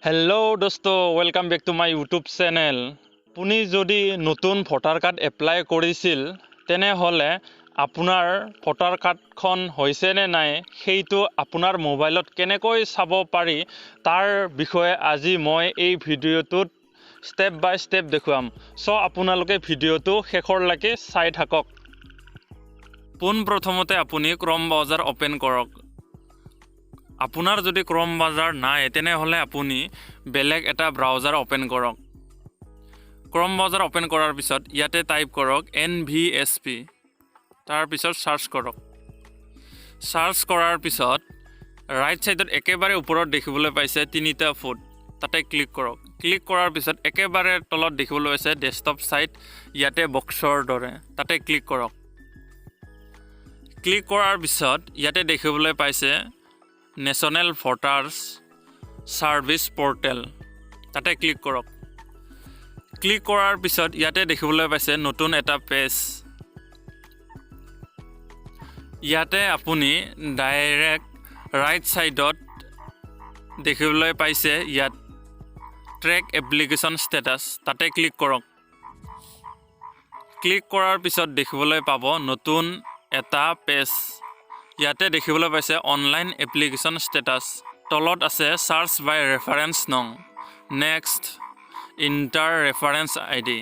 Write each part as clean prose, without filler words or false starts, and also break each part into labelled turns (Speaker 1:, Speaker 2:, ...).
Speaker 1: Hello' দোস্ত, welcome back to my YouTube channel. আপুনি যদি নতুন ভোটাৰ কাৰ্ড এপ্লাই কৰিছিল, তেনেহ'লে আপোনাৰ ভোটাৰ কাৰ্ডখন হৈছেনে নাই, সেইটো আপোনাৰ মোবাইলত কেনেকৈ চাব পাৰি, তাৰ বিষয়ে আজি মই এই ভিডিঅ'টোত ষ্টেপ বাই ষ্টেপ দেখুৱাম। চ' আপোনালোকে ভিডিঅ'টো শেষৰলৈকে চাই থাকক। পোনপ্ৰথমতে আপুনি ক্ৰম ব্ৰাউজাৰ অ'পেন কৰক। আপোনাৰ যদি ক্ৰম ব্ৰাউজাৰ নাই, তেনেহ'লে আপুনি বেলেগ এটা ব্ৰাউজাৰ অ'পেন কৰক। ক্ৰম ব্ৰাউজাৰ অ'পেন কৰাৰ পিছত ইয়াতে টাইপ কৰক এনভিএছপি। তাৰপিছত চাৰ্চ কৰক। চাৰ্চ কৰাৰ পিছত ৰাইট ছাইডত একেবাৰে ওপৰত দেখিবলৈ পাইছে তিনিটা ফুট, তাতে ক্লিক কৰক। ক্লিক কৰাৰ পিছত একেবাৰে তলত দেখিবলৈ পাইছে ডেস্কটপ ছাইট, ইয়াতে বক্সৰ দৰে, তাতে ক্লিক কৰক। ক্লিক কৰাৰ পিছত ইয়াতে দেখিবলৈ পাইছে নেশ্যনেল ভোটাৰ্ছ ছাৰ্ভিচ পৰ্টেল, তাতে ক্লিক কৰক। ক্লিক কৰাৰ পিছত ইয়াতে দেখিবলৈ পাইছে নতুন এটা পেজ। ইয়াতে আপুনি ডাইৰেক্ট ৰাইট ছাইডত দেখিবলৈ পাইছে ইয়াত ট্ৰেক এপ্লিকেশ্যন ষ্টেটাছ, তাতে ক্লিক কৰক। ক্লিক কৰাৰ পিছত দেখিবলৈ পাব নতুন এটা পেজ। ইয়াতে দেখিবলৈ পাইছে অনলাইন এপ্লিকেশ্যন ষ্টেটাছ, তলত আছে চাৰ্চ বাই ৰেফাৰেঞ্চ নং, নেক্সট ইণ্টাৰ ৰেফাৰেঞ্চ আইডি।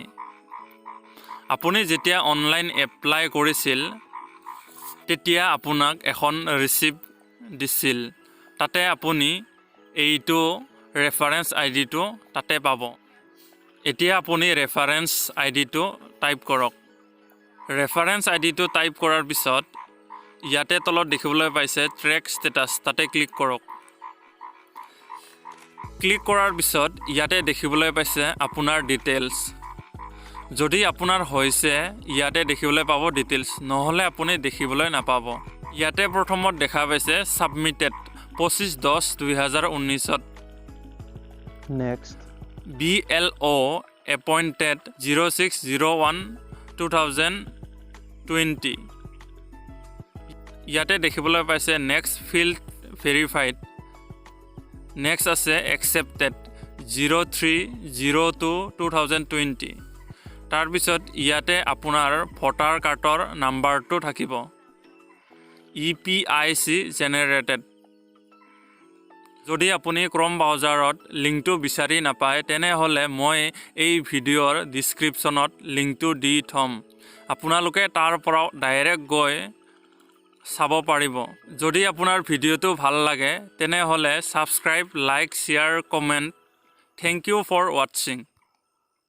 Speaker 1: আপুনি যেতিয়া অনলাইন এপ্লাই কৰিছিল, তেতিয়া আপোনাক এখন ৰিচিপ্ট দিছিল। তাতে আপুনি এইটো ৰেফাৰেঞ্চ আইডিটো তাতে পাব। এতিয়া আপুনি ৰেফাৰেঞ্চ আইডিটো টাইপ কৰক। ৰেফাৰেঞ্চ আইডিটো টাইপ কৰাৰ পিছত ইয়াতে তলত দেখিবলৈ পাইছে ট্ৰেক ষ্টেটাছ, তাতে ক্লিক কৰক। ক্লিক কৰাৰ পিছত ইয়াতে দেখিবলৈ পাইছে আপোনাৰ ডিটেইলছ। যদি আপোনাৰ হৈছে, ইয়াতে দেখিবলৈ পাব ডিটেইলছ, নহ'লে আপুনি দেখিবলৈ নাপাব। ইয়াতে প্ৰথমত দেখা পাইছে ছাবমিটেড 25/10/2019ত।
Speaker 2: Next.
Speaker 1: BLO appointed 06/01/2020। ইয়াতে দেখিবলৈ পাইছে নেক্সট ফিল্ড ভেৰিফাইড। নেক্সট আছে accepted 03/02/2020। তাৰপিছত ইয়াতে আপোনাৰ ভোটাৰ কাৰ্ডৰ নাম্বাৰটো থাকিব। EPIC generated. যদি আপুনি ক্ৰম ব্ৰাউজাৰত লিংকটো বিচাৰি নাপায়, তেনেহ'লে মই এই ভিডিঅ'ৰ ডিছক্ৰিপশ্যনত লিংকটো দি থ'ম। আপোনালোকে তাৰ পৰাও ডাইৰেক্ট গৈ চাব পাৰিব। যদি আপোনাৰ ভিডিঅ'টো ভাল লাগে, তেনেহ'লে subscribe, like, share, comment. Thank you for watching.